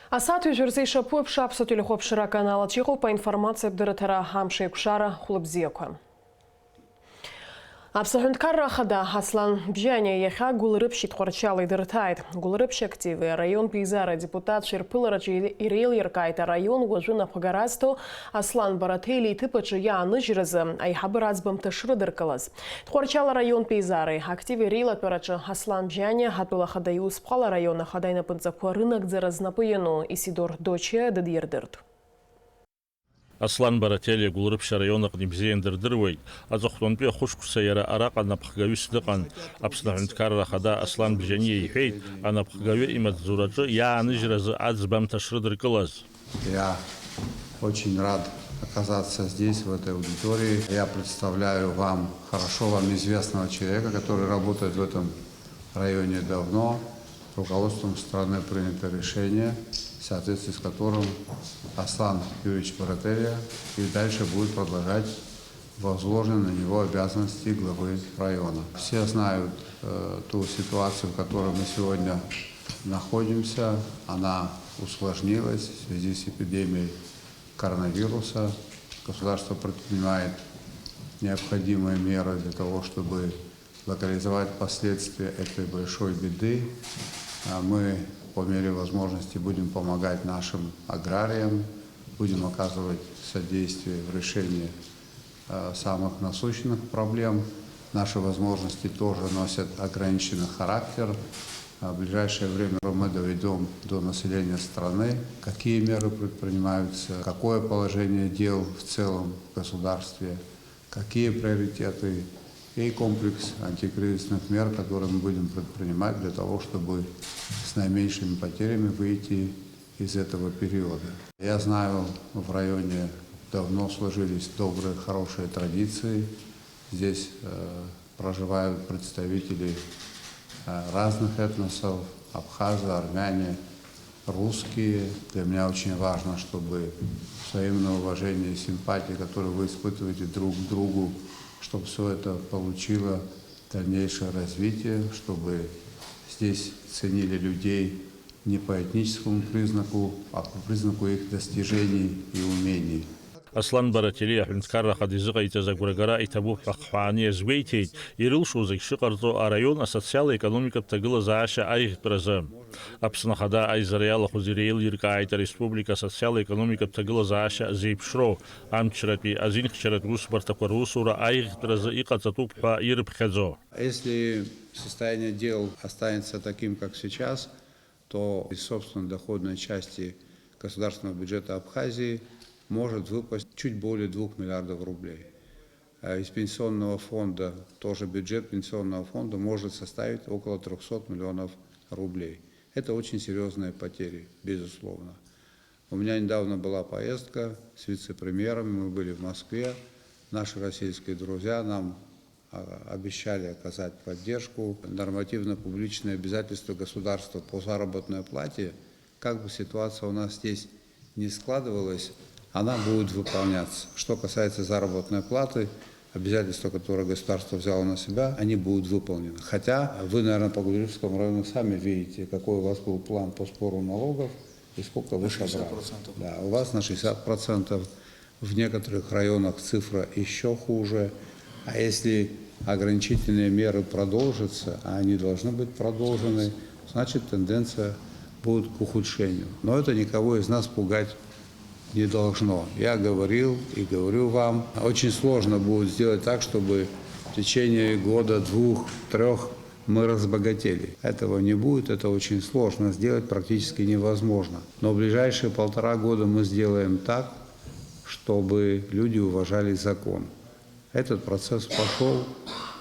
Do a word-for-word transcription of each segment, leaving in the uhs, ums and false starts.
Асааҭ ҩажәа рзы ишаԥу еиԥш, Аԥсуа телехәаԥшра аканал аҿы иҟоуп аинформациатә дырраҭара Амш еиқәшара. Хәлыбзиақәа. Аԥсны аҳәынҭқарра ахада Аслан Бжьаниа иахьа Гәылрыԥшь Тҟәарчал идырҭааит. Гәылрыԥшь активи араионтә еизара адепутатцәа ирԥылараҿы иреилиркааит араион уажәы напхгара азҭо Аслан Бараҭелиа иҭыԥ аҿы иааныжьразы аиҳабыра аӡбамҭа шрыдыркылаз. Тҟәарчал араионтә еизареи активи реилатәараҿы Аслан Бжьаниа атәыла ахада иусԥҟала араион ахада инапынҵақәа рынагӡара знапы иану Исидор Дочиа дыдирдырт. Аслан Бараҭелиа Гәылрыԥшь араион аҟны ибзиан дырдыруеит. Аҵыхәтәантәи ахәышықәса иара араҟа напхгаҩыс дыҟан. Аԥсны аҳәынҭқарра ахада Аслан Бжьаниа иҳәеит, анапхгаҩы имаҵзураҿы иааныжьразы аӡбамҭа шрыдыркылаз. Я очень рад оказаться здесь, в этой аудитории. Я представляю вам хорошо вам известного человека, который работает в этом районе давно. Руководством страны принято решение, в соответствии с которым Аслан Юрьевич Баратерия и дальше будет продолжать возложенные на него обязанности главы района. Все знают э, ту ситуацию, в которой мы сегодня находимся. Она усложнилась в связи с эпидемией коронавируса. Государство предпринимает необходимые меры для того, чтобы локализовать последствия этой большой беды. А мы по мере возможности будем помогать нашим аграриям, будем оказывать содействие в решении э, самых насущных проблем. Наши возможности тоже носят ограниченный характер. А в ближайшее время мы доведем до населения страны, какие меры предпринимаются, какое положение дел в целом в государстве, какие приоритеты и комплекс антикризисных мер, которые мы будем предпринимать для того, чтобы с наименьшими потерями выйти из этого периода. Я знаю, в районе давно сложились добрые, хорошие традиции. Здесь э, проживают представители э, разных этносов, абхазы, армяне, русские. Для меня очень важно, чтобы взаимное уважение и симпатии, которые вы испытываете друг к другу, чтобы все это получило дальнейшее развитие, чтобы здесь ценили людей не по этническому признаку, а по признаку их достижений и умений. Аслан Бараҭелиа аҳәынҭқарра ахада изыҟаиҵаз агәрагара иҭабуп ҳәа ахҳәааны иазгәеиҭеит, ирылшо зегь шыҟарҵо араион асоциал-економикатә ҭагылазаашьа аиӷьтәразы. Аԥсны Ахада аизара иалахәыз иреилиркааит ареспублика асоциал-економикатә ҭагылазаашьа зеиԥшроу, амчратәи, азинхьчаратә усбарҭақәа русура аиӷьтәразы иҟаҵатәуп ҳәа ирыԥхьаӡо. Если состояние дел останется таким, как сейчас, то из собственной доходной части государственного бюджета Абхазии может выпасть чуть более двух миллиардов рублей. А из пенсионного фонда, тоже бюджет пенсионного фонда может составить около трёхсот миллионов рублей. Это очень серьёзные потери, безусловно. У меня недавно была поездка с вице-премьерами, мы были в Москве. Наши российские друзья нам а, обещали оказать поддержку. Нормативно-публичные обязательства государства по заработной плате, как бы ситуация у нас здесь не складывалась, она будет выполняться. Что касается заработной платы, обязательства, которые государство взяло на себя, они будут выполнены. Хотя вы, наверное, по Гулрыпшскому району сами видите, какой у вас был план по сбору налогов и сколько вы собрали. На шестьдесят процентов. Да, у вас на шестьдесят процентов. В некоторых районах цифра ещё хуже. А если ограничительные меры продолжатся, а они должны быть продолжены, значит, тенденция будет к ухудшению. Но это никого из нас пугать не должно. Я говорил и говорю вам, очень сложно будет сделать так, чтобы в течение года, двух, трёх мы разбогатели. Этого не будет, это очень сложно сделать, практически невозможно. Но в ближайшие полтора года мы сделаем так, чтобы люди уважали закон. Этот процесс пошёл,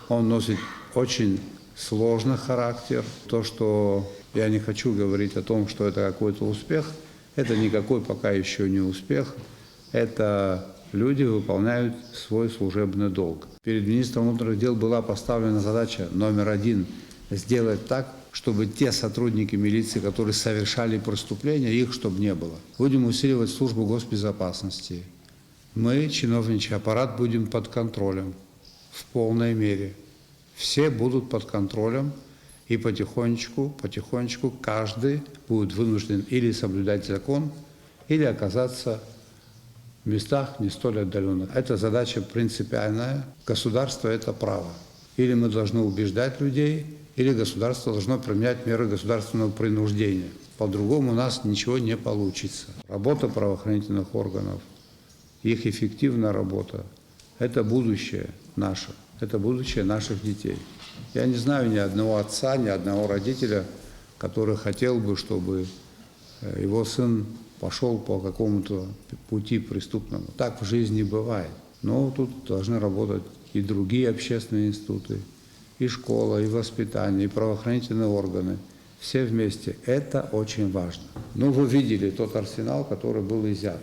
он носит очень сложный характер. То, что я не хочу говорить о том, что это какой-то успех, это никакой пока ещё не успех. Это люди выполняют свой служебный долг. Перед министром внутренних дел была поставлена задача номер один сделать так, чтобы те сотрудники милиции, которые совершали преступления, их чтоб не было. Будем усиливать службу госбезопасности. Мы, чиновничий аппарат, будем под контролем в полной мере. Все будут под контролем. И потихонечку, потихонечку каждый будет вынужден или соблюдать закон, или оказаться в местах не столь отдаленных. Это задача принципиальная. Государство — это право. Или мы должны убеждать людей, или государство должно применять меры государственного принуждения. По-другому у нас ничего не получится. Работа правоохранительных органов, их эффективная работа — это будущее наше, это будущее наших детей. Я не знаю ни одного отца, ни одного родителя, который хотел бы, чтобы э, его сын пошёл по какому-то пути преступному. Так в жизни бывает. Но тут должны работать и другие общественные институты, и школа, и воспитание, и правоохранительные органы. Все вместе. Это очень важно. Ну, вы видели тот арсенал, который был изъят.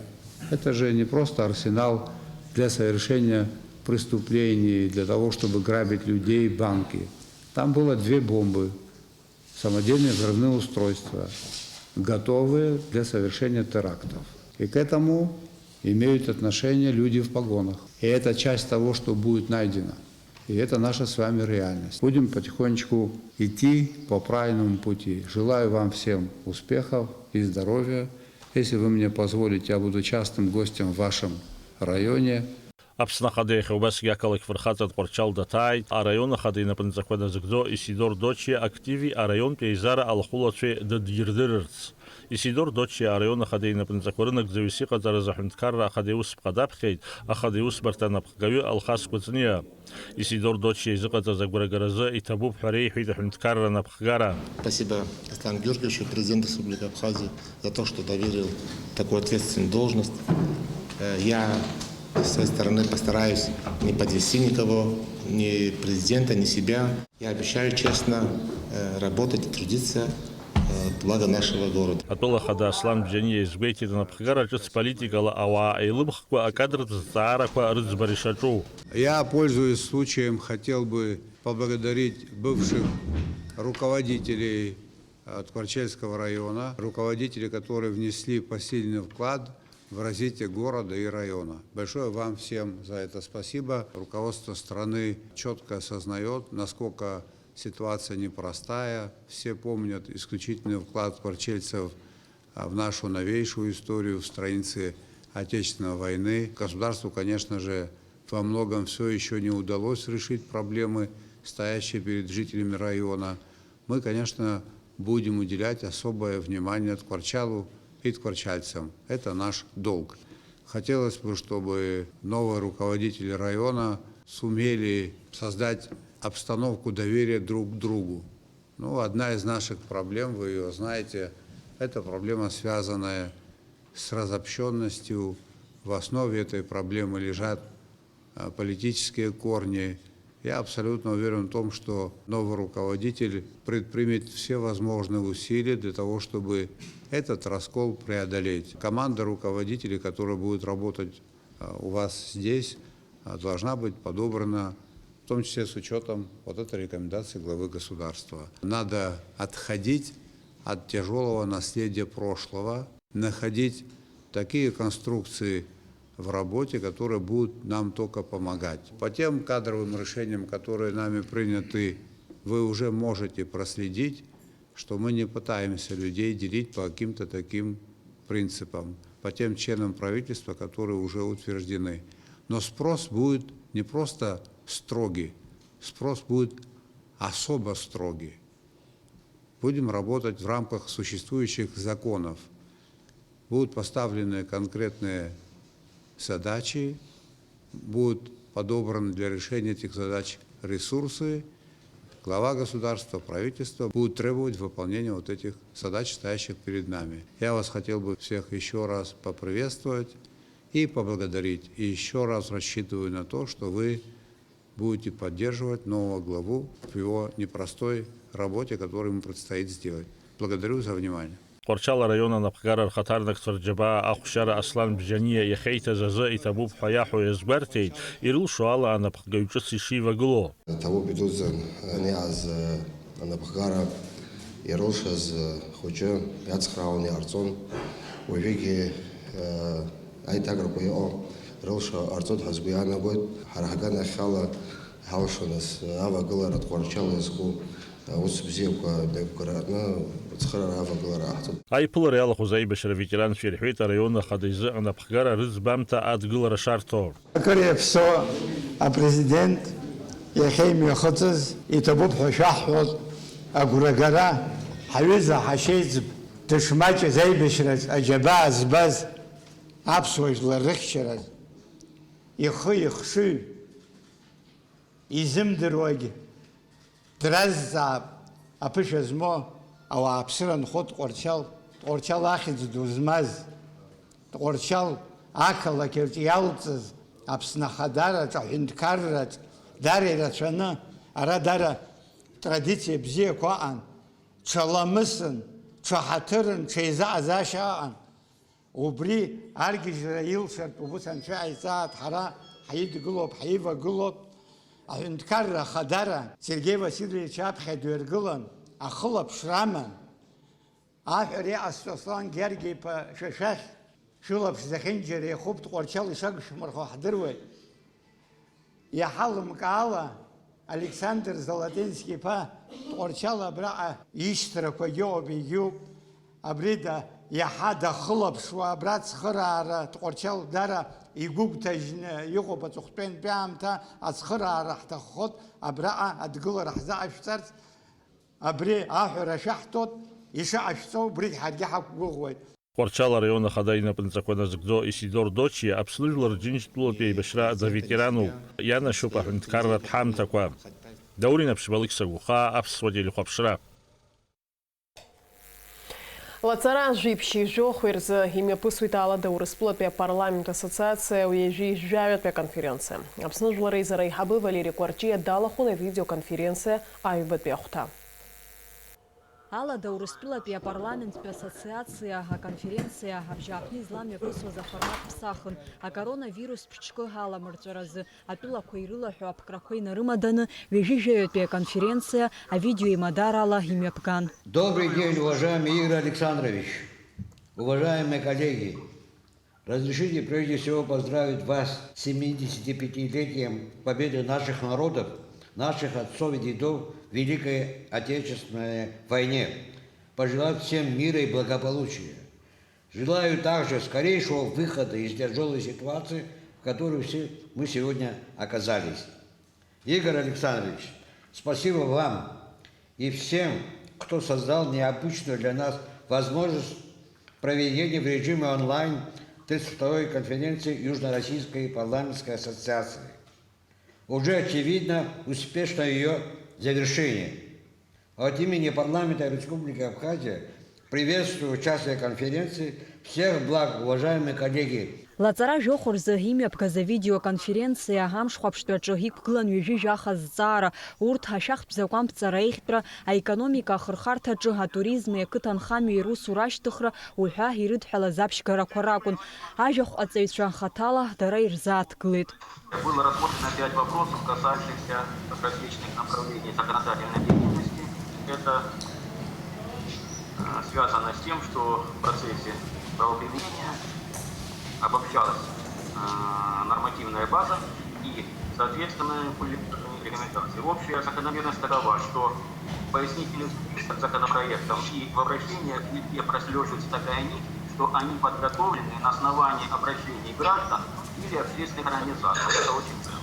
Это же не просто арсенал для совершения преступлений, для того, чтобы грабить людей, банки. Там было две бомбы, самодельные взрывные устройства, готовые для совершения терактов. И к этому имеют отношение люди в погонах. И это часть того, что будет найдено. И это наша с вами реальность. Будем потихонечку идти по правильному пути. Желаю вам всем успехов и здоровья. Если вы мне позволите, я буду частым гостем в вашем районе. Аԥсны Ахада иахьа убасгьы ақалақь фырхаҵа Тҟәарчал даҭааит, араион Ахада инапынҵақәа назыгӡо Исидор Дочиа активи араионтә еизара алахәылацәеи дыдирдырырц. Исидор Дочиа араион Ахада инапынҵақәа рынагӡаҩыс иҟаҵараз аҳәынҭқарра Ахада иусԥҟа даԥхьеит, Ахада иусбарҭа анапхгаҩы Алхас Кәыҵниа. Исидор Дочиа изыҟаҵаз агәрагаразы иҭабуп ҳәа реиҳәеит аҳәынҭқарра анапхгара. Спасибо Аслан Георгиевичу, президенту Республики Абхазия, за то, что доверил такую ответственную должность. Э, я с своей стороны постараюсь не подвести никого, ни президента, ни себя. Я обещаю честно, э, работать и трудиться, э, благо нашего города. Атәыла хада Аслан Бжьаниа изгәеиҭеит анапхгара ҿыц политикала ауаа еилымхкәа акадртә зҵаарақәа рыӡбара ишаҿу. Я, пользуясь случаем, хотел бы поблагодарить бывших руководителей, э, Тҟәарчельского района, руководителей, которые внесли посильный вклад в развитие города и района. Большое вам всем за это спасибо. Руководство страны чётко осознаёт, насколько ситуация непростая. Все помнят исключительный вклад тҟәарчельцев, а, в нашу новейшую историю, в страницы Отечественной войны. Государству, конечно же, во многом всё ещё не удалось решить проблемы, стоящие перед жителями района. Мы, конечно, будем уделять особое внимание Тҟәарчалу и тҟәарчальцам. Это наш долг. Хотелось бы, чтобы новые руководители района сумели создать обстановку доверия друг к другу. Ну, одна из наших проблем, вы её знаете, это проблема, связанная с разобщённостью. В основе этой проблемы лежат, а, политические корни. Я абсолютно уверен в том, что новый руководитель предпримет все возможные усилия для того, чтобы этот раскол преодолеть. Команда руководителей, которая будет работать, а, у вас здесь, а, должна быть подобрана, в том числе с учётом вот этой рекомендации главы государства. Надо отходить от тяжёлого наследия прошлого, находить такие конструкции в работе, которые будут нам только помогать. По тем кадровым решениям, которые нами приняты, вы уже можете проследить, что мы не пытаемся людей делить по каким-то таким принципам, по тем членам правительства, которые уже утверждены. Но спрос будет не просто строгий, спрос будет особо строгий. Будем работать в рамках существующих законов. Будут поставлены конкретные задачи, будут подобраны для решения этих задач ресурсы. Глава государства, правительство будут требовать выполнения вот этих задач, стоящих перед нами. Я вас хотел бы всех ещё раз поприветствовать и поблагодарить. И ещё раз рассчитываю на то, что вы будете поддерживать нового главу в его непростой работе, которую ему предстоит сделать. Благодарю за внимание. Тҟәарчал араион анапхгара рхаҭарнакцәа рџьабаа ахәшьара Аслан Бжьаниа иахьеиҭаз азы иҭабуп ҳәа иаҳәо иазгәарҭеит, ирылшо ала анапхгаҩ ҿыц ишивагылоу. Ҭабуп идуӡӡан, ани ааз, анапхгара ирылшаз хәыҷы иацхраауан иҟарҵон. Уажәыгьы, аиҭакрақәа иҟоу рылшо ҟарҵоит ҳәа сгәы иаанагоит. Ҳара ҳганахьала Ҳалшо, нас, авагылара Тҟәарчал иазку аус бзиақәа деиқәкаратәны ацхыраара авагылара аҳҭоит. Аиԥылара иалахәыз аибашьра аветеранцәа ирҳәеит, араион ахада изыҟан аԥхгара рыӡбамҭа адгылара шарҭо. Акыр иаԥсоу апрезидент иахьа имҩахыҵыз иҭабуп ҳәа шәаҳҳәоит, агәрагара ҳаҩыза ҳашьеиҵб дышмаҷыз аибашьраҿ аџьабаа збаз аԥсуа жәлар рыхьчараз ихы ихшыҩ изымдыруагь дразҵаап, аԥышәа змоу ауааԥсыра нхо Тҟәарчал, Тҟәарчал ахьӡ ду змаз, Тҟәарчал ақалақь аҿы иалҵыз Аԥсны ахадараҿ, аҳәынҭқарраҿ дара ирацәаны, ара дара традициа бзиақәа аҟан, ҽаламысын, ҽаҳаҭырын, ҽеизаҟазаашьа аҟан. Убри аргьежьра илшартә убыс анцәа иааиҵааит, ҳара ҳаидгылоуп, ҳаивагылоуп. Аҳәынҭқарра ахадара Сергеи Васильевич аԥхьа дҩаргылан, ахылаԥшра аман. Аҳәара иҟасҵо Аслан Георги-иԥа шәа шәахь, шәылаԥш зехьынџьара иахуп, Тҟәарчал ишагшәмырхо ҳдыруеит. Иаҳа лымкаала Александр Золотински-иԥа Тҟәарчал абраҟа ишьҭрақәагьы ыҟоуп, егьиуп. Абри да-, иаҳа дахылаԥшуа, абра ацхыраара Тҟәарчал дара игәыгәҭажьны иҟоуп, аҵыхәтәантәи аамҭа ацхыраара ҳҭаххоит, абраҟа адгылара ҳзаҟашәҵарц, абри аҳәара шәаҳҭоит, ишаҟашәҵо убригь ҳаргьы ҳақәгәыӷуеит. Тҟәарчал араион ахада инапынҵақәа назыгӡо Исидор Дочиа Аԥсны Жәлар Рџьынџьтәылатәи аибашьра даветерануп, ианашьоуп аҳәынҭқарратә ҳамҭақәа. Даур Инаԥшьба, Алықьса Гәыхаа, Аԥсуа телехәаԥшра. Лаҵара жәиԥшь ижәохә рзы имҩаԥысуеит Алада Урыстәылатәи апарламент ассоциациа ҩажәи жәаҩатәи аконференциа. Аԥсны Жәлар Реизара аиҳабы Валери Кәарҷиа далахәын авидеоконференциа аҩбатәи ахәҭа. Алада Урыстәылатәи апарламенттә ассоциациа аконференциа абжьааԥны изламҩаԥысуаз аформат ԥсахын, акоронавирус ԥҽкы аламырҵәаразы атәылақәа ирылаҳәо аԥкрақәа инарымаданы, ҩажәи жәаҩатәи аконференциа авидеоимадарала имҩаԥган. Добрый день, уважаемый Игорь Александрович, уважаемые коллеги! Разрешите прежде всего поздравить вас с семидесятипятилетием победы наших народов, наших отцов и дедов в Великой Отечественной войне, пожелать всем мира и благополучия. Желаю также скорейшего выхода из тяжёлой ситуации, в которой все мы сегодня оказались. Игорь Александрович, спасибо вам и всем, кто создал необычную для нас возможность проведения в режиме онлайн тридцать второй конференции Южно-Российской парламентской ассоциации. Уже очевидно успешное её завершение. От имени парламента Республики Абхазия приветствую участие в конференции. Всех благ, уважаемые коллеги! Лаҵара жәохә рзы имҩаԥгаз авидеоконференциа амшхәаԥштәы аҿы иқәгылан ҩажәи жәаха зҵаара, урҭ ашәахтә закәамԥҵара аиӷьтәра, аекономика ахырхарҭаҿы, атуризми ақыҭанхамҩеи русура ашьҭыхра уҳәа ирыдҳәалаз аԥшьгарақәа ракәын. Ажәахә ҟаҵаҩцәа хаҭала дара ирзааҭгылеит. Было рассмотрено пять вопросов, касающихся различных направлений законодательной деятельности. Это, э, связано с тем, что в процессе правоприменения обобщалась, э, нормативная база и, соответственно, регламентации. Общая закономерность такова, что пояснительный список законопроектам и в обращениях везде прослеживается такая нить, что они подготовлены на основании обращений граждан или общественных организаций. Это очень ценно.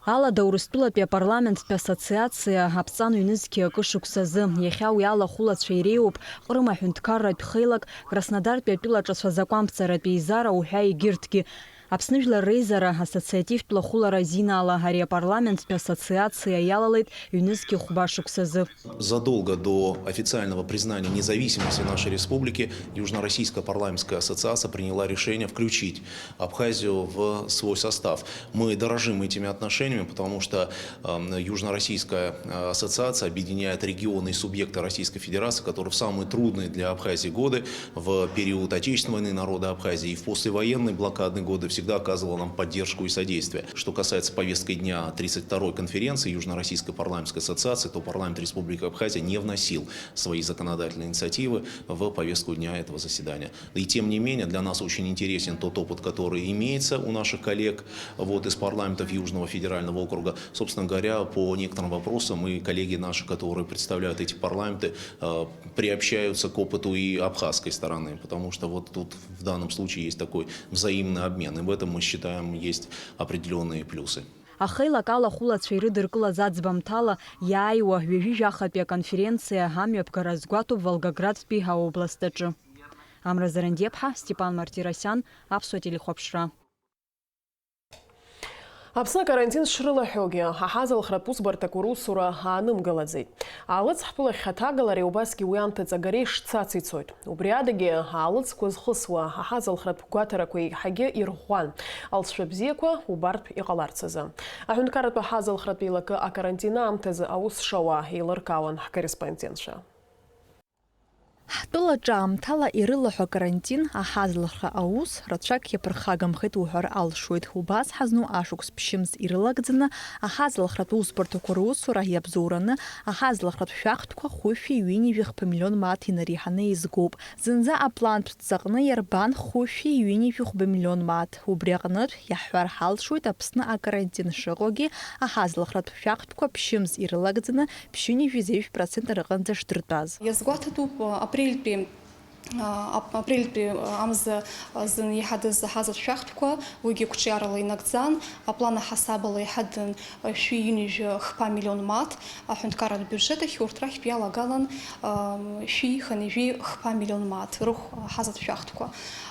Алада Урыстәылатәи апарламенттә ассоциациа аԥҵан ҩнызқьи акы шықәсазы, иахьа уи алахәылацәа иреиуоуп Ҟрым аҳәынҭқарратә хеилак, Краснодартәи атәылаҿацәа закәамԥҵаратә еизара уҳәа егьырҭгьы. Аԥсны Жәлар Реизара ассоциативтә лахәылара азинаала ари апарламенттә ассоциациа иалалеит ҩнызқьи хәба шықәсазы. Задолго до официального признания независимости нашей республики Южно-Российская парламентская ассоциация приняла решение включить Абхазию в свой состав. Мы дорожим этими отношениями, потому что, эм, Южно-Российская, э, ассоциация объединяет регионы и субъекты Российской Федерации, которые в самые трудные для Абхазии годы, в период Отечественной войны народа Абхазии и в послевоенные блокадные годы, всегда всегда оказывала нам поддержку и содействие. Что касается повестки дня тридцать второй конференции Южно-Российской парламентской ассоциации, то парламент Республики Абхазия не вносил свои законодательные инициативы в повестку дня этого заседания. И тем не менее, для нас очень интересен тот опыт, который имеется у наших коллег, вот, из парламентов Южного федерального округа. Собственно говоря, по некоторым вопросам и коллеги наши, которые представляют эти парламенты, э, приобщаются к опыту и абхазской стороны, потому что вот тут в данном случае есть такой взаимный обмен, и в этом, мы считаем, есть определённые плюсы. Ахеилак ала ахәылацәа ирыдыркылаз аӡбамҭала иааиуа ҩажәи жәахатәи аконференциа амҩаԥгара азгәаҭоуп Волгоградтәи аобласт аҿы. Амра Зарандиаԥҳа, Степан Мартиросиан, Аԥсуа телехәаԥшра. Аԥсны акарантин шрылаҳәогьы, аҳазалхратә усбарҭақәа русура аанымгылаӡеит. Аалыҵ ҳԥылахьха аҭагалареи убасгьы уи аамҭа ҵагареи шцац ицоит. Убри адагьы, аалыҵқәа зхысуа аҳазалхратә гәаҭарақәа еиҳагьы ирӷәӷәан, алҵшәа бзиақәа убартә иҟаларц азы. Аҳәынҭқарратә аҳазалхратә еилакы акарантин аамҭазы аус шауа еилыркаауан ҳкорреспондентцәа. Ҳтәылаҿы аамҭала ирылаҳәа акарантин аҳазалхра аус рацәак иаԥырхагамхеит уҳәар алшоит. Убас ҳазну ашықәс ԥшьымз ирылагӡаны аҳазалхратә усбарҭақәа русура иабзоураны аҳазалхратә шәахтәқәа хәышәи ҩынҩажәи хԥа миллион мааҭ инареиҳаны еизгоуп. Зынӡа аплантә ҵаҟны иарбан хәышәи ҩынҩажәи хәба миллион мааҭ. Убри аҟнытә, иаҳҳәар ҳалшоит Аԥсны акарантин шыҟоугьы, аҳазалхратә шәахтәқәа ԥшьымз ирылагӡаны ԥшьынҩажәи зеижә процент рҟынӡа шдыртәаз. Иазгәаҭатәуп, апрельтәи, а, ап-, апрельтәи амза азын иҳадыз аҳазатә шәахтәқәа, уигьы қәҿиарала инагӡан, аплан аҳасабала иҳадын, а, шәи ҩынҩажәи хԥа миллион мааҭ, аҳәынҭқарратә биуџьет ахь урҭ рахьтә иалагалан, а, шәи хынҩажәи хԥа миллион мааҭ рыхә аҳазатә шәахтәқәа.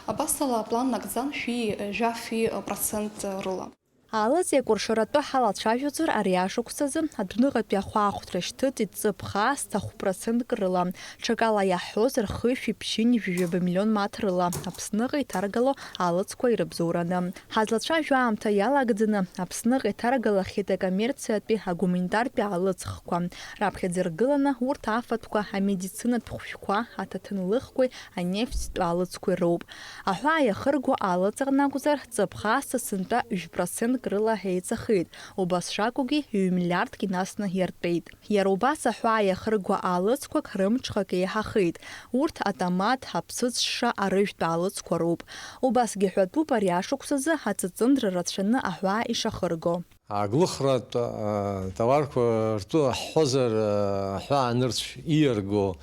Абасала аплан нагӡан шәи жәафи процент рыла. Аалыҵ еикәыршаратәы ҳалацәажәозар, ари ашықәсазы адәныҟатәи ахәаахәҭра шьҭыҵит ҵыԥх аасҭа хә процентк рыла, ҽакала иаҳҳәозар, хышәи ԥшьынҩажәи жәаба миллион мааҭ рыла Аԥсныҟа иҭаргало аалыҵқәа ирыбзоураны. Ҳазлацәажәо аамҭа иалагӡаны Аԥсныҟа иҭаргалахьеит акоммерциатәи, агуманитартәи аалыҵ хкқәа. Раԥхьаӡа иргыланы урҭ афатәқәа, амедицинатә хәшәқәа, аҭаҭын лыхқәеи анефтьтә аалыҵқәеи роуп. Аҳәаа иахырго аалыҵ аҟны акәзар, ҵыԥх аасҭа сынтәа жәпроцентк рыла еиҵахеит, убас шакәугьы ҩ-миллиардк инасны иартәеит. Иара убас аҳәаа иахырго аалыҵқәак рымҽхак еиҳахеит, урҭ атомат, аԥсыӡ шша, арыжәтә аалыҵқәа роуп. Убасгьы ҳәатәуп ари ашықәсазы аҵыҵындра рацәаны аҳәаа ишахырго. Ааглыхратә, а, товарқәа ртәы ҳҳәозар, а, аҳәаа анырцә ииарго,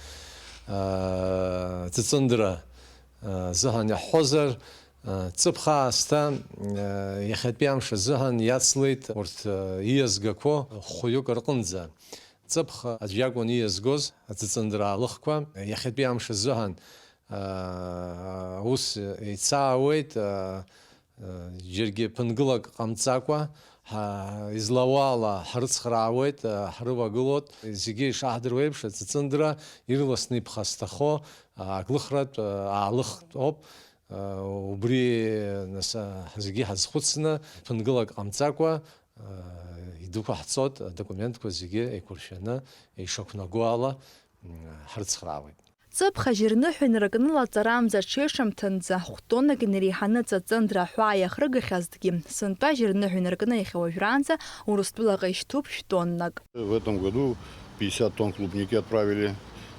а, ҵыҵындра, а, зыҳәан иаҳҳәозар, а, ҵыԥх аасҭа, а, иахьатәи амш азыҳәан иацлеит урҭ, а, ииазгақәо хәҩык рҟынӡа. Ҵыԥх аӡә иакәын ииазгоз аҵыҵындра аалыхқәа. Иахьатәи амш азыҳәан, а, ус еицаауеит, а, Џьаргьы ԥынгылак ҟамҵакәа, ҳа, излауала ҳрыцхраауеит, ҳрывагылоит. Зегьы ишаҳдыруа еиԥш, аҵыҵындра ирласны иԥхасҭахо, ааглыхратә, аалыхтә ауп. Убри, нас, зегьы ҳазхәыцны, ԥынгылак ҟамҵакәа, идәықәаҳҵоит, адокументқәа зегьы еиқәыршәаны, ишақәнаго ала, ҳрыцхраауеит. Ҵыԥх ажьырныҳәа инаркны лаҵарамза аҽеишамҭанӡа хә-тоннак инареиҳаны ҵыҵындра аҳәаа иахрыгахьазҭгьы, сынтәа ажьырныҳәа инаркны иахьа уажәраанӡа Урыстәылаҟа ишьҭуп шә-тоннак. В этом году пятьдесят тонн клубники отправили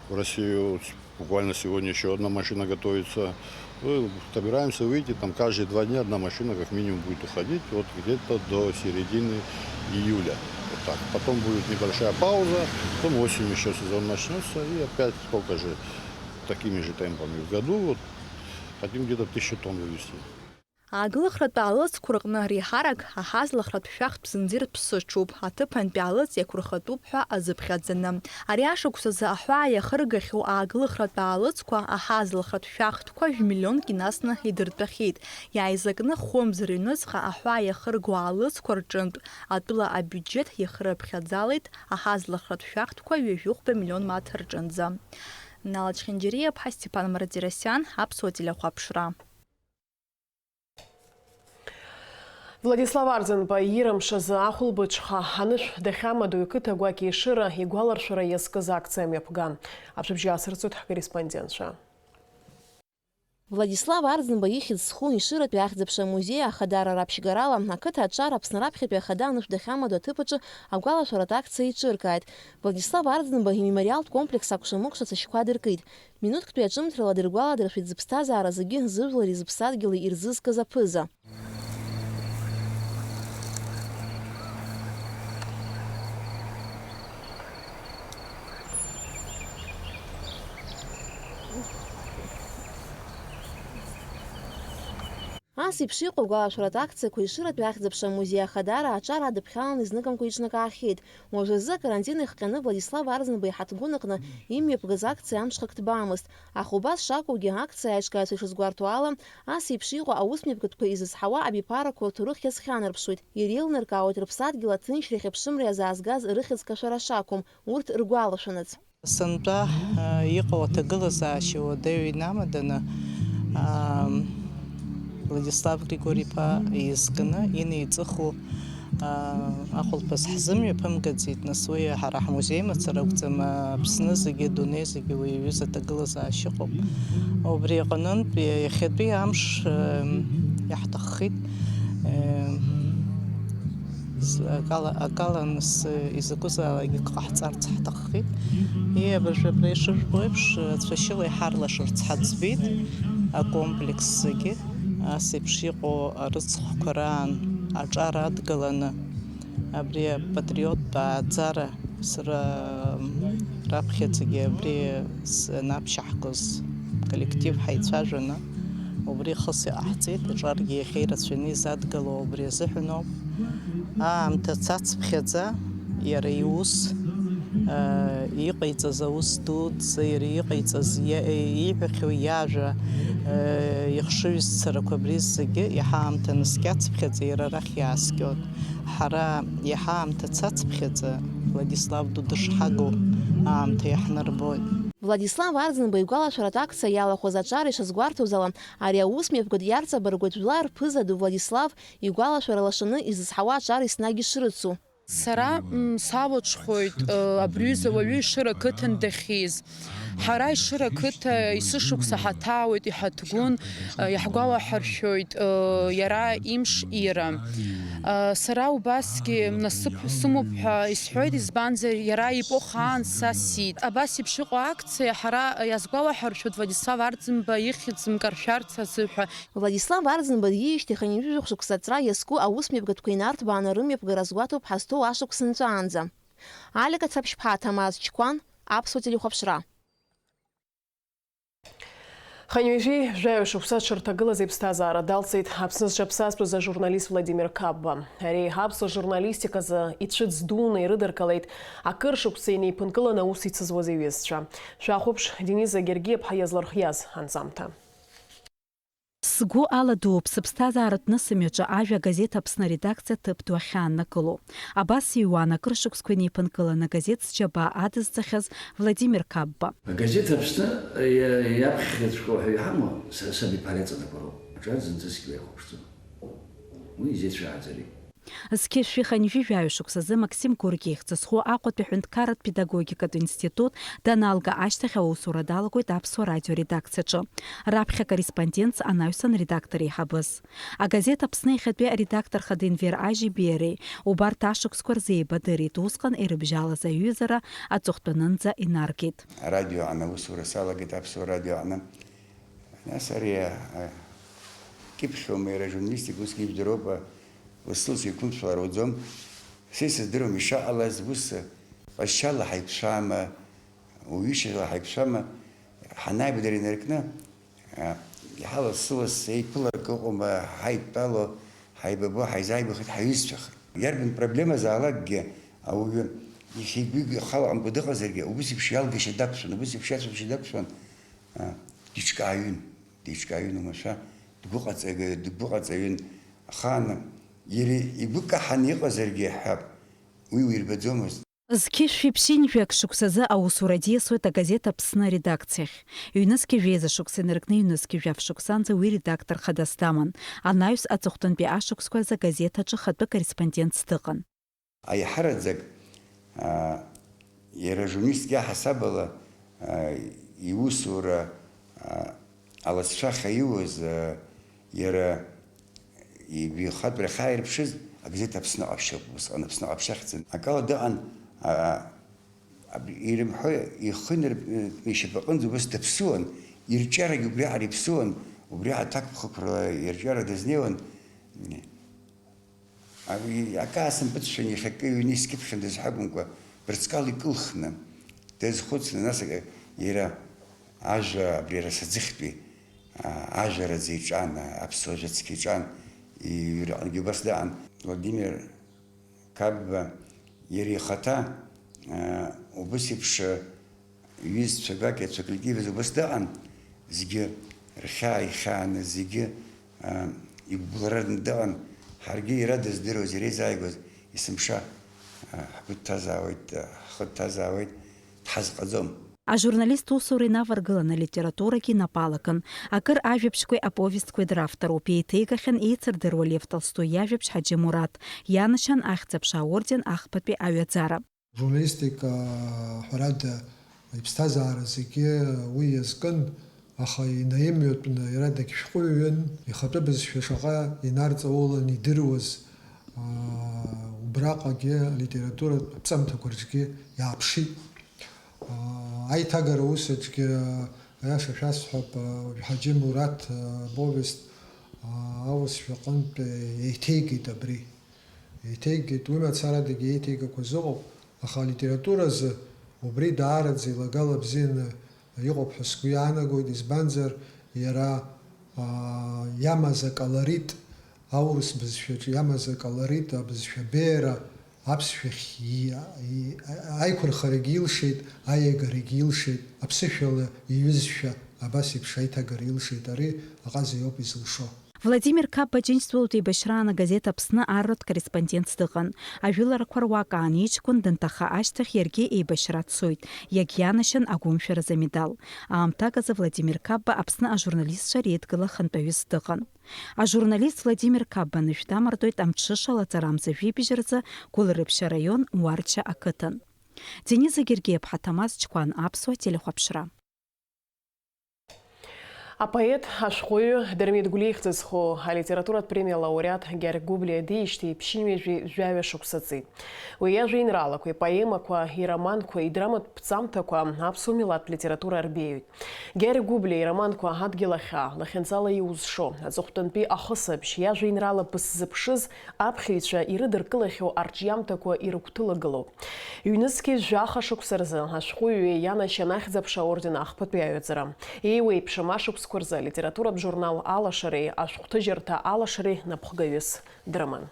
в Россию. Буквально сегодня ещё одна машина готовится. Ну, собираемся выйти, там каждые два дня одна машина как минимум будет уходить, вот где-то до середины июля. Вот так. Потом будет небольшая пауза, потом осенью ещё сезон начнётся, и опять столько же, такими же темпами в году. Вот хотим где-то тысячу тонн вывезти. Ааглыхратә аалыҵқәа рҟны реиҳарак аҳазлыхратә шәахтә зынӡа ирԥсыҽуп, аҭыԥантәи аалыҵ иақәырхатәуп ҳәа азыԥхьаӡаны. Ари ашықәсазы аҳәаа иахыргахьоу ааглыхратә аалыҵқәа аҳазлыхратә шәахтәқәа жәмиллионк инасны идыртәахьеит. Иааизакны хәымз рыҩныҵҟа аҳәаа иахырго аалыҵқәа рҿынтә атәыла абиуџьеҭ иахырыԥхьаӡалеит аҳазлыхратә шәахтәқәа ҩажәихәба миллион мааҭ рҿынӡа. Нала Чхинџьариаԥҳа, Степан Мартиросиан, Аԥсуа телехәаԥшра. Владислав Арӡынба ирымшазы ахәылбыҽха анышә дахьамадоу иқыҭа Гәакьеишыра игәаларшәара иазкыз акциа мҩаԥган. Аҽыбжьы аасырҵоит ҳкорреспондентцәа. Владислав Арӡынба ихьӡ зху Ешыратәи ахьӡ-аԥша амузеи ахадара раԥшьгарала, ақыҭа аҿар Аԥсны раԥхьатәи ахада анышә дахьамадоу аҭыԥ аҿы агәалашәаратә акциа еиҿыркааит. Владислав Арӡынба имемориалтә комплекс акәша-мыкәша цәашьқәа дыркит. Минуҭктәи аҿымҭрала дыргәаладыршәеит зыԥсҭазаара зегьы зыжәлари зыԥсадгьыли ирзызкыз аԥыза. Ас еиԥш иҟоу агәалашәаратә акциақәа Ешыратәи ахьӡ-аԥша амузеи ахадара аҿар адыԥхьаланы изныкымкәа иҿнакаахьеит. Уажәазы акарантин ихҟьаны Владислав Арӡынба иҳаҭгәын аҟны имҩаԥгаз акциа амҽхак ҭбаамызт. Аха убас шакәугьы, акциа аиҿкааҩцәа ишазгәарҭо ала, ас еиԥш иҟоу аусмҩаԥгатәқәа изызҳауа абиԥарақәа рҭоурых иазхьанарԥшуеит, иреилнаркаауеит рыԥсадгьыл аҭынчреи ахьыԥшымреи азаазгаз рыхьӡ-кашәара шакәым, урҭ ргәалашәанаҵ. Сынтәа, э, иҟоу аҭагылазаашьа уадаҩ инамаданы, аа, Владислав Григори-иԥа изкны инеиҵыху, аа, ахәылԥаз ҳзымҩаԥымгаӡеит, нас уи ҳара ҳмузеи мацара акәӡам, Аԥсны зегьы, адунеи зегьы уи аҩыза аҭагылазаашьа ыҟоуп. Убри аҟнынтә иахьатәи амш, э, иаҳҭаххеит, э, З-, акала, акала нас, э, изакәызаалак ак ҟаҳҵарц ҳҭаххеит. Ии, абыржәы абра ишыжәбо еиԥш, э, цәашьыла иҳарлашарц ҳаӡбеит акомплекс зегьы. Ас еиԥш иҟоу арыцхәқәа раан аҿар адгаланы абри апатриоттә ааӡара сара, м, раԥхьаӡагьы абри санаԥшьаҳгоз коллектив ҳаицәажәаны, убри хыс иҟаҳҵеит, аҿаргьы иахьа ирацәаҩны изадгало убри азыҳәан ауп. Аамҭа цацԥхьаӡа иара иус, э, иҟаиҵаз аус дуӡӡа, иара иҟаиҵаз, иа-, ииҳәахьоу иажәа, э, ихшыҩзцарақәа абри зегьы иаҳа аамҭа наскьацԥхьаӡа иара арахь иааскьоит. Ҳара иаҳа аамҭа цацԥхьаӡа Владислав ду дышҳагоу аамҭа иаҳнарбоит. Владислав Арӡынба игәалашәаратә акциа иалахәыз аҿар ишазгәарҭоз ала, ари аус мҩаԥгатә иарҵабыргуеит жәлар рԥыза ду Владислав игәалашәара лашаны изызҳауа аҿар еснагь ишрыцу. Сара, м, салаҽхәоит, ы, абри аҩыза уаҩы Ешыра ақыҭан дахьиз. Ҳара Ешыра ақыҭа есышықәса ҳаҭаауеит, иҳаҭгәын, ы, иаҳгәалаҳаршәоит, ы, иара имш ира. Ы, сара убасгьы насыԥ сымоуп ҳәа исҳәоит, избанзар, иара ипоха аан са сиит. Абас еиԥш иҟоу акциа ҳара иазгәалаҳаршәоит Владислав Арӡынба ихьӡ мкаршәарц азыҳәа. Владислав Арӡынба диижьҭеи хынҩажәи жәохә шықәса аҵра иазку аус мҩаԥгатәқәа инарҭбааны рымҩаԥгара азгәаҭоуп ҳазҭоу ашықәс нҵәаанӡа. Алика Цаԥшьԥҳа, Ҭамаз Чқәан, Аԥсуа телехәаԥшра. Хынҩажәи жәаҩа шықәса аҽырҭагылаз иԥсҭазаара далҵит Аԥсны зҽаԥсазтәыз ажурналист Владимир Қапба. Ари аԥсуа журналистиказы ицәыӡ дуны ирыдыркылеит, акыр шықәса инеиԥынкыланы аус ицызуаз иҩызцәа. Шәахәаԥш, Дениза Гергиаԥҳа иазлырхиаз анҵамҭа. Сгәы аладууп сыԥсҭазааратә нысымҩаҿы ажәа агазеҭ Аԥсны аредакциа аҭыԥ ду ахьааннакыло. Абас иҩуан акыр шықәсқәа инеиԥынкыланы агазеҭ зџьабаа адызҵахьаз Владимир Қапба. Агазеҭ Аԥсны иа-, иаԥхьаҵәҟьоу ҳәа иҳамоу са, сабиԥара иҵанакуа роуп. Аҿар зынӡаскгьы уаихәаԥшӡом. Уи изеицәааӡарым. Зқьышәи хынҩажәи жәаҩа шықәсазы Максим Горки ихьӡ зху Аҟәатәи аҳәынҭқарратә педагогикатә институт даналга ашьҭахь аусура далагоит Аԥсуа радио аредакциаҿы. Раԥхьа акорреспондентс анаҩсан редактор еиҳабыс. Агазеҭ Аԥсны иахьатәи аредактор хада Енвер Ажьибеи иареи убарҭ ашықәсқәа рзы еибадырит, усҟан ирыбжьалаз аҩызара аҵыхәтәанынӡа инаргеит. Арадио аҟны аусура салагеит, Аԥсуа радио аҟны. Нас ари, а, кьыԥхьума иара ажурналистика, усгьы ижәдыруоуп, а, лассы-лассы иқәымшәалар ауӡом. Са исыздыруам ишаҟалаз, ус, а, ҟазшьала ҳаиқәшәама, уаҩышьала ҳаиқәшәама, ҳанааибадара инаркны, а, иаҳа лассы-лассы еиԥыларак ыҟоума, ҳаидтәало, ҳаибабо, ҳаизааигәахеит ҳаҩызцәа. Иарбан проблемазаалакгьы ауаҩы иахьа игәы ихала ҟамкәа дыҟазаргьы, убыс еиԥш иалгашьа дақәшәан, убыс еиԥш иацәажәашьа дақәшәан, а, диҿкааҩын, диҿкааҩын уамашәа, дгәыҟаҵага-, дгәыҟаҵаҩын. Ахаан иара игәы каҳаны иҟазаргьы ҳәа уи уирбаӡомызт. Зқьышәи ԥшьынҩажәак шықәсазы аусура диасуеит агазеҭ Аԥсны аредакциахь. Ҩнызқьи жәеиза шықәса инаркны ҩнызқьи жәаф шықәсанӡа уи редактор хадас даман. Анаҩс аҵыхәтәантәи ашықәсқәа рзы агазеҭ аҿы хатәы корреспондентс дыҟан. Аиҳараӡак, аа, иара журналистк иаҳасаб ала, аа, иусура, аа, алацәа ахьаиуаз, а, иара ибаҩхатәра ахьааирԥшыз, агазеҭ Аԥсны ҟаԥшьоуп, усҟан Аԥсны ҟаԥшьахьӡын. Акала дыҟан, а, аб-, ирымҳәо ихы инарб-, ишьапаҟынӡа убас даԥсуан, ирҿиарагьы убриаҟара иԥсуан, убриаҟара аҭакԥхықәрала ирҿиара дазнеиуан. Ари акы аасымпыҵшәан, иахьакы ҩны искьыԥхьандаз ҳәа акәымкәа, бырҵкала икылхны дазхәыцны, нас иара ажәа абри арасаӡыхь тәи, а, ажәараӡа иҿан, а, аԥсуа жәа цқьа иҿан, иҩраҟынгьы убас даан. Владимир Қапба иара ихаҭа, а, убыс еиԥш, а, ҩызцәа гәакьацәа коллектив азы убас дыҟан, зегьы рхьаа ихьааны, зегьы, а, игәыбылраны дыҟан. Ҳаргьы иара дыздыруаз, иара изааигәаз есымша, а, ҳгәы дҭазаауеит, а, ҳхы дҭазаауеит, дҳазҟаӡом. Ажурналист усура инаваргылан алитературагьы инапалакын. Акыр ажәабжьқәеи аповестқәеи дравторуп, еиҭеигахьан еицырдыруа Лев Толстои иажәабжь Ҳаџьы Мураҭ, ианашьан Ахьӡ-аԥша аорден ахԥатәи аҩаӡара. Журналистика ҳәарада иԥсҭазаара зегьы уи иазкын, аха инаимҩатәны иара дагьшәҟәыҩҩын, ихатәы бызшәа шаҟа инарҵаулан идыруаз, аа, убраҟагьы алитературатә аԥҵамҭақәа рҿгьы иааԥшит. Аа, аиҭагара ус аҿгьы, аиаша шәасҳәап, аа, Ҳаџьы Мураҭ, аа, повест, аа, аус шәаҟынтә еиҭеигеит абри. Еиҭеигеит, уи мацарадагьы еиҭеигақәаз ыҟоуп, аха алитературазы убри даараӡа илагала бзианы иҟоуп ҳәа сгәы иаанагоит, избанзар, иара, аа, иамаз аколорит, аурыс бызшәаҿы иамаз аколорит, абызшәа беиара аԥсшәахь и-, и-, аиқәырхарагьы илшеит, аиагарагьы илшеит, аԥсышәала иҩызшәа абас еиԥш аиҭагара илшеит, ари аҟаза иоуп изылшо. Владимир Қапба Џьынџьтәылатә еибашьраан агазеҭ Аԥсны арратә корреспондентс дыҟан. Ажәыларақәа руак аан иҷкәын данҭаха ашьҭахь иаргьы еибашьра дцоит, иагьианашьан агәымшәаразы амедал. Аамҭак азы Владимир Қапба Аԥсны ажурналистцәа реидгыла хантәаҩыс дыҟан. Ажурналист Владимир Қапба анышә дамардоит амҽыша лаҵарамза жәибжь рзы Гәылрыԥшь араион Уарча ақыҭан. Дениза Гергиаԥҳа, Ҭамаз Чқәан, Аԥсуа телехәаԥшра. Апоет, ашәҟәыҩҩы Дырмит Гәлиа ихьӡ зху алитературатә премиа лауреат Гьаргь Гәыблиа диижьҭеи ԥшьынҩажәи жәаҩа шықәса ҵит. Уи иажәеинраалақәа, ипоемақәа, ироманқәа, идраматә ԥҵамҭақәа аԥсуа милаҭтә литература арбеиоит. Гьаргь Гәыблиа ироманқәа Адгьыл ахьаа, Лахьынҵала иузшо, Аҵыхәтәантәи ахысыбжь, иажәеинраала Бысзыԥшыз, аԥхьаҩцәа ирыдыркылахьоу арҿиамҭақәа ирыгәҭылагылоуп. Ҩнызқьи жәаха шықәса рзы ашәҟәыҩҩы ианашьан Ахьӡ-аԥша аорден ахԥатәи аҩаӡара. Еиуеиԥшым ашықәсқәа рзы алитературатә журнал Алашареи ашәҟәҭыжьырҭа Алашареи напхгаҩыс дрыман.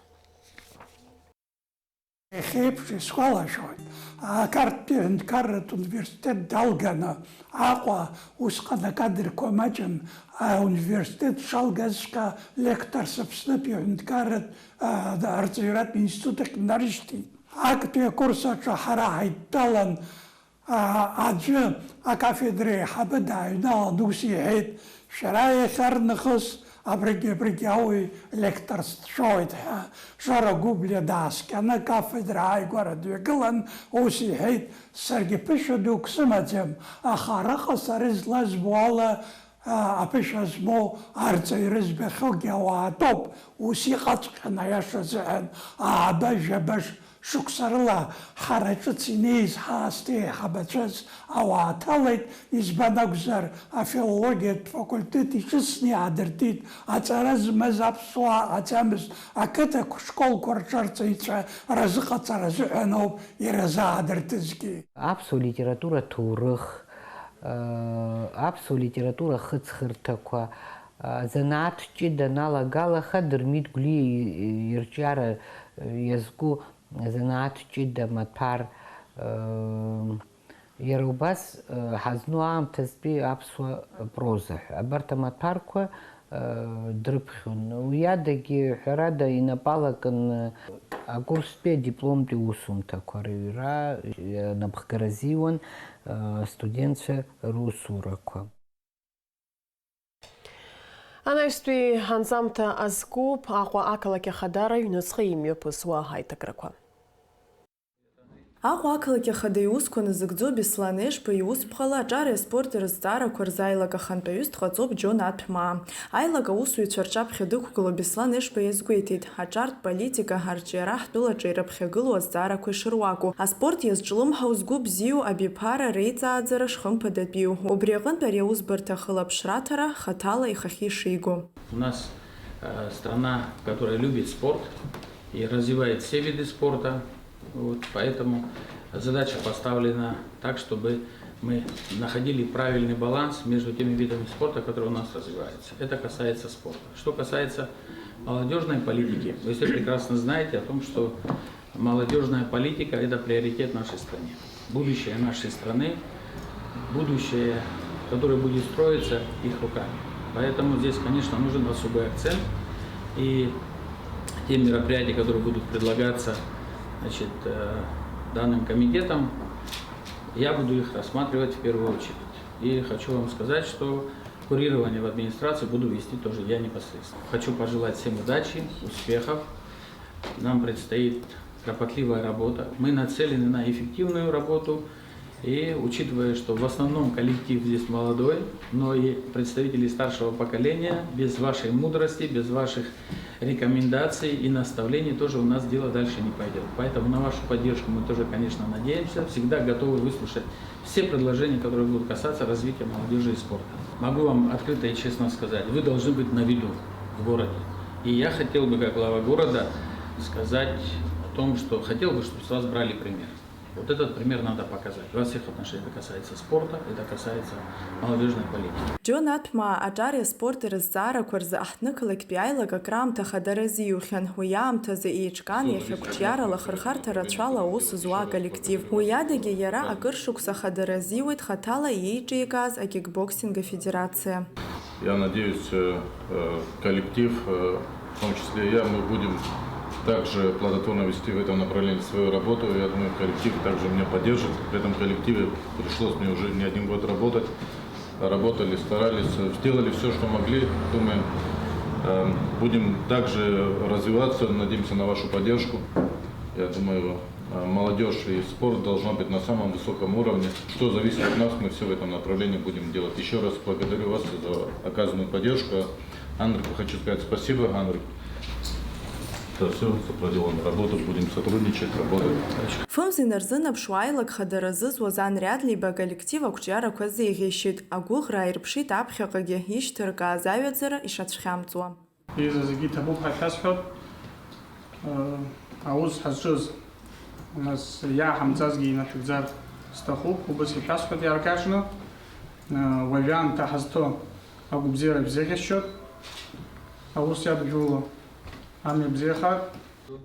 Иахьеиԥш исгәалашәоит, ақарҭтәи аҳәынҭқарратә университет далганы Аҟәа, усҟан акадрқәа маҷын, ауниверситет шалгазҵәҟьа лекторс Аԥснытәи аҳәынҭқарратә, а, арҵаҩратә институт ахь днарышьҭит. Актәи акурс аҿы ҳара ҳаидтәалан, аа, аӡәы акафедра аиҳабы дааҩналан ус иҳәеит, шәара иахьарнахыс абригь-абригь ауаҩ лекторс дшәоит ҳәа. Жора Гәыблиа дааскьаны акафедра ааигәара дҩагылан, ус иҳәеит, саргьы ԥышәа дук сымаӡам, аха араҟа сара излазбо ала, аа, аԥышәа змоу арҵаҩра збахьоугьы ауаатәоуп, ус иҟаҵәҟьан, аиаша азыҳәан, ааба-жәаба ш-, шықәса рыла ҳара ҿыц инеиз ҳаасҭа еиҳабацәаз ауаа ҭалеит, избан акәзар, афилологиатә факультет иҿыцны иаадыртит, аҵара змаз аԥсуаа ҟаҵамызт, ақыҭақәа школқәа рҿы арҵаҩцәа разыҟаҵара азыҳәан ауп иразаадыртызгьы. Аԥсуа литература аҭоурых, аԥсуа литература ахыҵхырҭақәа, азанааҭ ҷыда аналагалаха, Дырмит Гәлиа ирҿиара иазку азанааҭ ҷыда амаҭәар, иара убас ҳазну аамҭазтәи аԥсуа проза ҳәа. Абарҭ амаҭәарқәа дрыԥхьон. Уи адагьы, ҳәарада, инапы алакын акурстәи адипломтәи усумҭақәа рыҩра, анапхгара азиуан астудентцәа русурақәа. Анаҩстәи анҵамҭа азкуп Аҟәа ақалақь ахадара аҩныҵҟа имҩаԥысуа аиҭакрақәа. Аҟәа ақалақь ахада иусқәа назыгӡо Беслан Ешба иусԥҟала аҿари аспорти рызҵаарақәа рзы аилак ахантәаҩыс дҟаҵоуп Џьон Аҭәмаа. Аилак аусуҩцәа рҿаԥхьа дықәгылоу Беслан Ешба иазгәеиҭеит, аҿартә политика, арҿиара ҳтәылаҿы ирыԥхьагылоу азҵаарақәа ишыруаку, аспорт иазҿлымҳау згәы бзиоу абиԥара реиҵааӡара шхымԥадатәиу. Убри аҟынтә ари аусбарҭа ахылаԥшра аҭара хаҭала ихахьы ишиго. У нас, э, страна, которая любит спорт и развивает все виды спорта. Вот, поэтому задача поставлена так, чтобы мы находили правильный баланс между теми видами спорта, которые у нас развиваются. Это касается спорта. Что касается молодежной политики, вы все прекрасно знаете о том, что молодежная политика — это приоритет нашей стране. Будущее нашей страны, будущее, которое будет строиться их руками. Поэтому здесь, конечно, нужен особый акцент. И те мероприятия, которые будут предлагаться, значит, э, данным комитетом, я буду их рассматривать в первую очередь. И хочу вам сказать, что курирование в администрации буду вести тоже я непосредственно. Хочу пожелать всем удачи, успехов. Нам предстоит кропотливая работа. Мы нацелены на эффективную работу. И учитывая, что в основном коллектив здесь молодой, но и представители старшего поколения, без вашей мудрости, без ваших рекомендаций и наставлений тоже у нас дело дальше не пойдет. Поэтому на вашу поддержку мы тоже, конечно, надеемся. Всегда готовы выслушать все предложения, которые будут касаться развития молодежи и спорта. Могу вам открыто и честно сказать, вы должны быть на виду в городе. И я хотел бы, как глава города, сказать о том, что хотел бы, чтобы с вас брали пример. Вот этот пример надо показать. Во всех отношениях это касается спорта, это касается молодежной политики. Џьон Аҭәмаа аҿари аспорти рызҵаарақәа рзы аҳҭнықалақьтәи аилак акраамҭа хадара азиухьан. Уи аамҭазы еиҿкаан иахьа қәҿиарала хырхарҭа рацәала аус зуа аколлектив. Уи адагьы иара акыр шықәса хадара азиуеит хаҭала иеиҿикааз акикбоксинг афедерациа. Я надеюсь, э, э, коллектив, э, в том числе и я, мы будем также плодотворно вести в этом направлении свою работу. Я думаю, коллектив также меня поддержит. В этом коллективе пришлось мне уже не один год работать. Работали, старались, э, сделали всё, что могли. Думаю, э, будем также развиваться. Надеемся на вашу поддержку. Я думаю, э, молодёжь и спорт должна быть на самом высоком уровне. Что зависит от нас, мы всё в этом направлении будем делать. Ещё раз благодарю вас за оказанную поддержку. Андрюхе хочу сказать спасибо, Андрюх. За всё, за проделанную работу. Будем сотрудничать, работать. Фымз инарзынаԥшуа аилак хадара зызуаз ан Риадлиба аколлектив ақәҿиарақәа азеиӷьеишьеит, агәыӷра ааирԥшит аԥхьаҟагьы ишьҭыркааз аҩаӡара ишацәхьамҵуа. Иза зегьы иҭабуп ҳәа шәасҳәап. Аус ҳазҿыз, нас иааҳамҵазгьы инашәыгӡар сҭахуп, убас ишәасҳәоит иааркаҿны. Уажәы аамҭа ҳазҭо агәабзиара шәзеиӷьасшьоит. Аус иадгыло амҩа бзиахааит.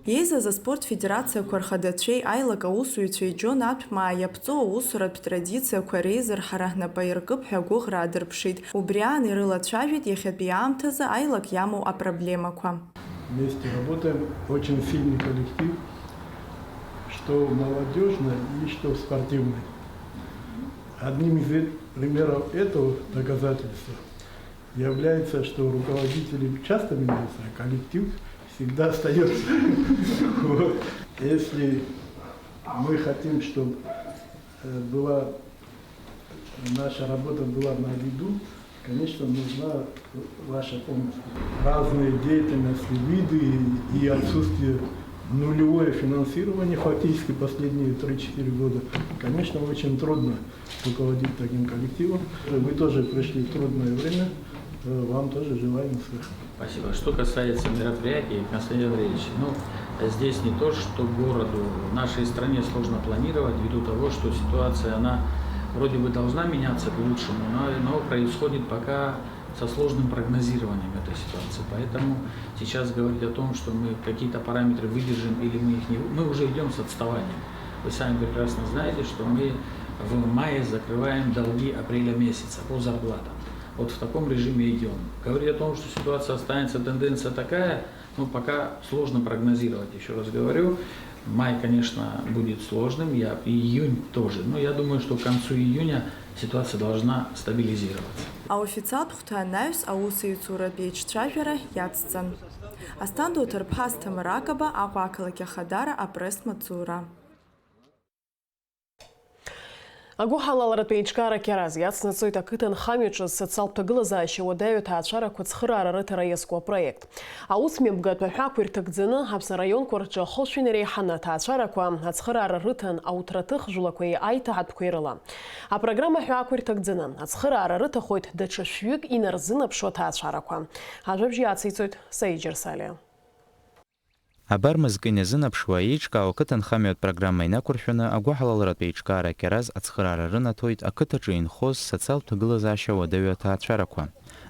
Еизаз аспорт федерациақәа рхадацәеи аилак аусуҩцәеи Џьон Аҭәмаа иаԥҵоу аусуратә традициақәа реизырҳара напы аиркып ҳәа агәыӷра аадырԥшит. Убри аан ирылацәажәеит иахьатәи аамҭазы аилак иамоу апроблемақәа. Вместе работаем, очень сильный коллектив, что молодёжный и что спортивный. Одним из эт-, примеров этого доказательства является, что руководители часто меняются, а коллектив всегда остаётся. Вот. Если мы хотим, чтобы, э, была, наша работа была на виду, конечно, нужна ваша помощь. Разные деятельности, виды и, и отсутствие, нулевое финансирование фактически последние три-четыре года, конечно, очень трудно руководить таким коллективом. Вы тоже прошли трудное время. Э, вам тоже желаем успехов. Спасибо. Что касается мероприятий, Константин Андреевич, ну, здесь не то, что городу, нашей стране сложно планировать, ввиду того, что ситуация, она вроде бы должна меняться к лучшему, но, но происходит пока со сложным прогнозированием этой ситуации. Поэтому сейчас говорить о том, что мы какие-то параметры выдержим или мы их не вы-, мы уже идём с отставанием. Вы сами прекрасно знаете, что мы в мае закрываем долги апреля месяца по зарплатам. Вот в таком режиме идём. Говорить о том, что ситуация останется, тенденция такая, ну, пока сложно прогнозировать, ещё раз говорю. Май, конечно, будет сложным, я, июнь тоже. Но я думаю, что к концу июня ситуация должна стабилизироваться. Аофициалтә хәҭа анаҩс аусеицуратә еиҿцәажәара иацҵан. Асҭанда Уҭарԥҳа, Асҭамыр Акаба, Аҟәа ақалақь Ахадара, апресс-маҵзура. Агәыҳалалратә еиҿкаара Кьараз иацнаҵоит ақыҭанхамҩаҿы социалтә ҭагылазаашьа уадаҩу аҭаацәарақәа ацхыраара рыҭара иазку апроект. Аусмҩаԥгатә аҳәаақәа ирҭагӡаны Аԥсны араионқәа рҿы ахылшәин иреиҳаны аҭаацәарақәа ацхыраара рыҭан ауҭраҭых жәлақәеи аиҭаҳатәқәеи рыла. Апрограмма аҳәаақәа ирҭагӡаны ацхыраара рыҭахоит даҽа шәҩык инарзынаԥшуа аҭаацәарақәа. Ажәабжь иациҵоит Саид Џьарсалиа. Абар мызкы иназынаԥшуа, еиҿкаау ақыҭанхамҩатә программа инақәыршәаны агәыҳалалратә еиҿкаара Кьараз ацхыраара рынаҭоит ақыҭаҿы инхоз социалтә ҭагылазаашьа уадаҩу аҭаацәарақәа.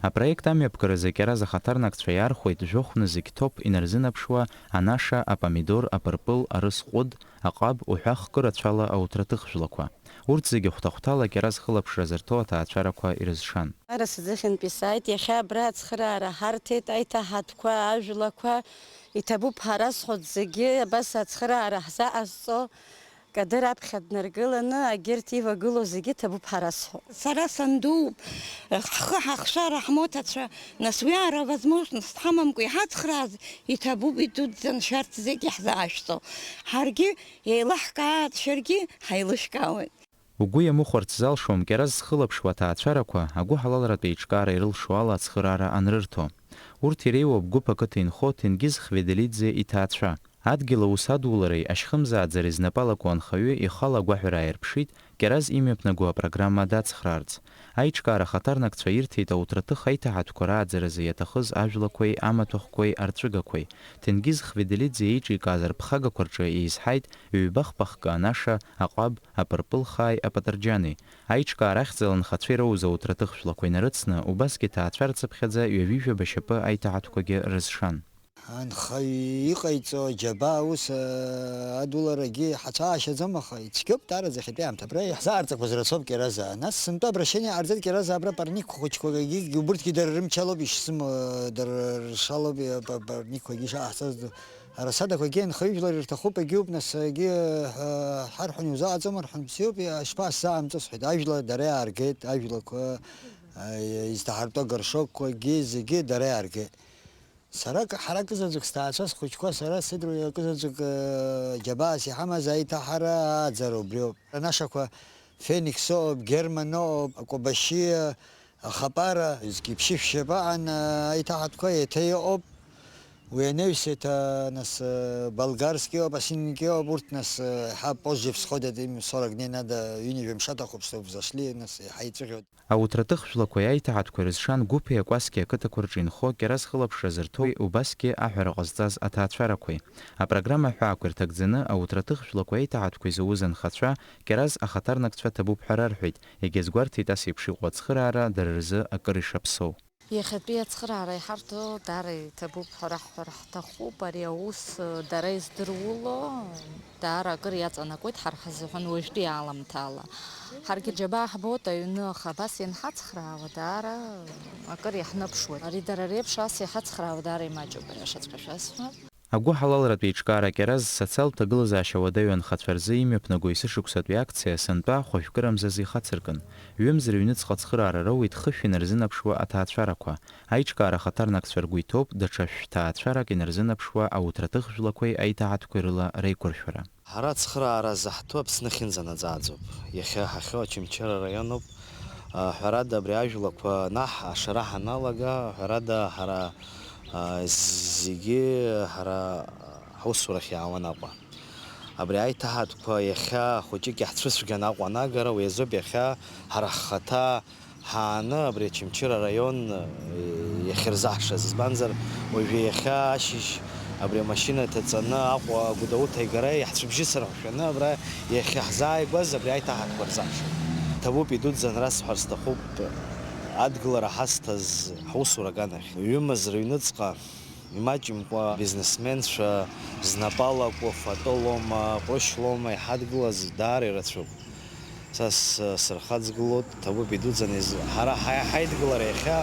Апроект амҩаԥгаразы Кьараз ахаҭарнакцәа иаархәеит жәохәны зегь ҭоуп инарзынаԥшуа анаша, апомидор, апырпыл, арыс ҟәыд, аҟаб уҳәа хкы рацәала ауҭраҭых жәлақәа. Урҭ зегьы хәҭа-хәҭала Кьараз хылаԥшра зырҭо аҭаацәарақәа ирызшан. Арыс аӡыхьынтәи сааит, иахьа абра ацхыраара ҳарҭеит, аиҭаҳатәқәа, ажәлақәа, иҭабуп ҳара схәыҷ зегьы абас ацхыраара ҳзаҟазҵо, Кадыр аԥхьа днаргыланы агьырҭ ивагылоу зегьы ҭабуп ҳара сҳәо. Сара сандууп, ҳхы ҳахшара ҳмоҭацәа, нас уи ара возможность ҳамамкәа иҳацхрааз, иҭабуп, идуӡӡан шәарҭ зегьы ҳзаашәҵо. Ҳаргьы еилаҳкааит, шәаргьы ҳаилышәкаауеит. Угәы иамыхәарц залшом Кьараз зхылаԥшуа аҭаацәарақәа агәыҳалалратә еиҿкаара ирылшо ала ацхыраара анрырҭо. Урҭ иреиуоуп гәыԥ ақыҭа инхо Ҭенгиз Хведелиӡе иҭаацәа. Адгьыл аус адулареи ашьхымзааӡареи знапы алаку анхаҩы ихала агәаҳәара ааирԥшит, Кьараз имҩаԥнаго апрограмма дацхраарц. Аиҿкаара ахаҭарнакцәа ирҭеит ауҭраҭых аиҭаҳатәқәа рааӡаразы иаҭахыз ажәлақәеи амаҭәахәқәеи арҵәыгақәеи. Ҭенгиз Хведелиӡе еиҿикааз арԥхагақәа рҿы еизҳаит ҩба-хԥа хкы анаша, аҟаб, апырпылхааи апатырџьани. Аиҿкаара ахьӡала анхацәа ироуз ауҭраҭых жәлақәа инарыцны, убасгьы ҭаацәа рцыԥхьаӡа ҩажәижәаба шьапы аиҭаҳатәқәагьы рызшан. Анхаҩы иҟаиҵо аџьабаа аус, э, адуларагьы ҳацәаашьаӡом, аха ицәгьоуп даараӡа иахьатәи аамҭа. Абра иаҳзаарҵақәаз рацәоуп Кьаразаа. Нас сынтәа обращение ҟарҵеит Кьаразаа абра парник хәыҷқәагьы, убырҭгьы дара рымчалоуп ишсымоу, дара ршалоуп, э, па-, парникқәагьы ишаҳцаз. Арасадақәагьы анхаҩыжәлар ирҭахуп, егьиуп, нас, егьи, э, ҳарҳәон, иузаҟаҵома, рҳәон, бзиоуп, ишԥаасзаамҵо, сҳәеит, ажәла дара иааргеит, ажәлақәа, э, изҭаҳартәу агыршокқәагьы зегьы дара иааргеит. Сара к-, ҳара кызаҵәык сҭаацәа, схәыҷқәа, сара сыдруаҩ акызаҵәык, э, џьабаас иҳамаз аиҭаҳара ааӡара убриоуп. Анашақәа Феникс ыҟоуп, Герман ыҟоуп, Акәабашьиа, Ахапара, зқьи ԥшьышә шьапы аан, аиҭаҳатәқәа еиҭа иҟоуп. Уи анаҩс еиҭа, нас, болгарски ыҟоуп, осинники ыҟоуп, урҭ, нас, еиҳа позже всходят, им сорок дней надо, ҩынҩажәа мшы аҭахуп, чтобы взошли, нас, еиҳа ицәыӷьоит. Ауҭраҭых жәлақәеи аиҭаҳатәқәеи рызшан гәыԥи акәасқьеи ақыҭақәа рҿы инхо Кьараз хылаԥшра зырҭои убасгьы аҳәара ҟазҵаз аҭаацәарақәеи. Апрограмма аҳәаақәа ирҭагӡаны ауҭраҭых жәлақәеи аиҭаҳатәқәеи зауз анхацәа Кьараз ахаҭарнакцәа ҭабуп ҳәа рарҳәеит, егьазгәарҭеит ас еиԥш иҟоу ацхыраара дара рзы акыр ишаԥсоу. Иахьатәи ацхыраара иҳарҭо даара иҭабуп ҳәа раҳҳәар ҳҭахуп. Ари аус, дара издыруало, даара акыр иаҵанакуеит ҳара ҳзыҳәан уажәтәи аламҭала. Ҳаргьы џьабаа ҳбоит аҩны, аха абас ианҳацхраауа, даара акыр иаҳныԥшуеит. Ари дара реиԥш ас иҳацхраауа даара имаҷуп, аиашаҵәҟьа шәасҳәап. Агәыҳалалратә еиҿкаара Кьараз социалтә ҭагылазаашьа уадаҩу анхацәа рзы имҩаԥнаго есышықәсатәи акциа сынтәа хәажәкырамзазы ихацыркын. Ҩымз рыҩныҵҟа ацхыраара роуеит хышә инарзынаԥшуа аҭаацәарақәа. Аиҿкаара ахаҭарнакцәа ргәы иҭоуп даҽа шә-, ҭаацәарак инарзынаԥшуа ауҭраҭых жәлақәеи аиҭаҳатәқәеи рыла реиқәыршәара. Ҳара ацхыраара заҳҭо Аԥсны ахьынӡанаӡааӡоуп. Иахьа ҳахьо Очамчыра араионуп. Ҳәарада, абри ажәлақәа наҳ ашара ҳаналага, ҳәарада, ҳара, а, зегьы ҳара ҳусурахь иаауан Аҟәа. Абри аиҭаҳатәқәа иахьа хәыҷык иаҳцәыцәгьан Аҟәа анагара, уи азоуп иахьа ҳара ҳхаҭа ҳааны абри Очамчыра араион, э, иахьырзаҳшаз. Избанзар, уажәы иахьа ашьыжь абри амашьына ҭаҵаны Аҟәа Гәдоуҭа игара иаҳцәыбжьысыр ҳәа шәаны абра иахьаҳзааигәаз абри аиҭаҳатәқәа рзаҳшеит. Ҭабуп, идуӡӡан расҳәар сҭахуп, адгылара ҳазҭаз ҳусура аганахь. Ҩымыз рыҩныҵҟа имаҷымкәа бизнесменцәа знапы алаку фатәы лоума, ҟәрышь лоума иҳадгылаз даара ирацәоуп. Са с-, сырхаҵгылоит, ҭабуп идуӡӡан из-, ҳара ҳаи-, ҳаидгылара иахьа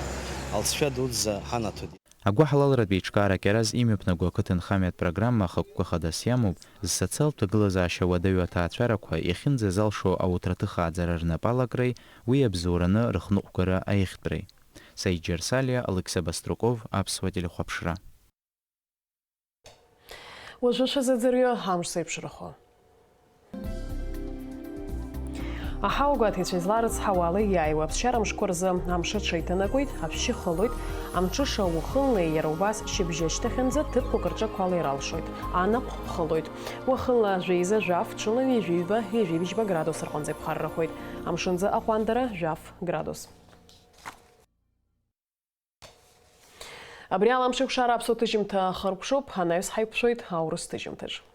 алҵшәа дуӡӡа ҳанаҭоит. Агәыҳалалратә еиҿкаара Кьараз имҩаԥнаго ақыҭанхамҩатә программа ахықәкы хадас иамоуп зсоциалтә ҭагылазаашьа уадаҩу аҭаацәарақәа иахьынӡазалшо ауҭраҭых ааӡара рнапалакреи уи абзоураны рыхныҟәгара аихтәреи. Саид Џьарсалиа, Алықьса Баструков, Аԥсуа телехәаԥшра. Уажәы шәазыӡырҩы амш зеиԥшрахо. Аҳауагәаҭаҩцәа изларыцҳауа ала иааиуа аԥсшьара мшқәа рзы амш аҽеиҭанакуеит, ашәшьы хылоит, амҽыша уахынлеи иара убас шьыбжьы ашьҭахьынӡа ҭыԥқәак рҿы ақәала иралшоит, анаҟә хылоит. Уахынла жәеиза жәаф, ҽынла ҩажәиҩба, ҩажәибжьба градус рҟынӡа иԥхаррахоит. Амшынӡы аҟәандара жәаф градус. Абри ала амшеикәшара аԥсуа ҭыжьымҭа ахыркәшоуп, анаҩс ҳаиқәшәоит аурыс ҭыжьымҭаҿ.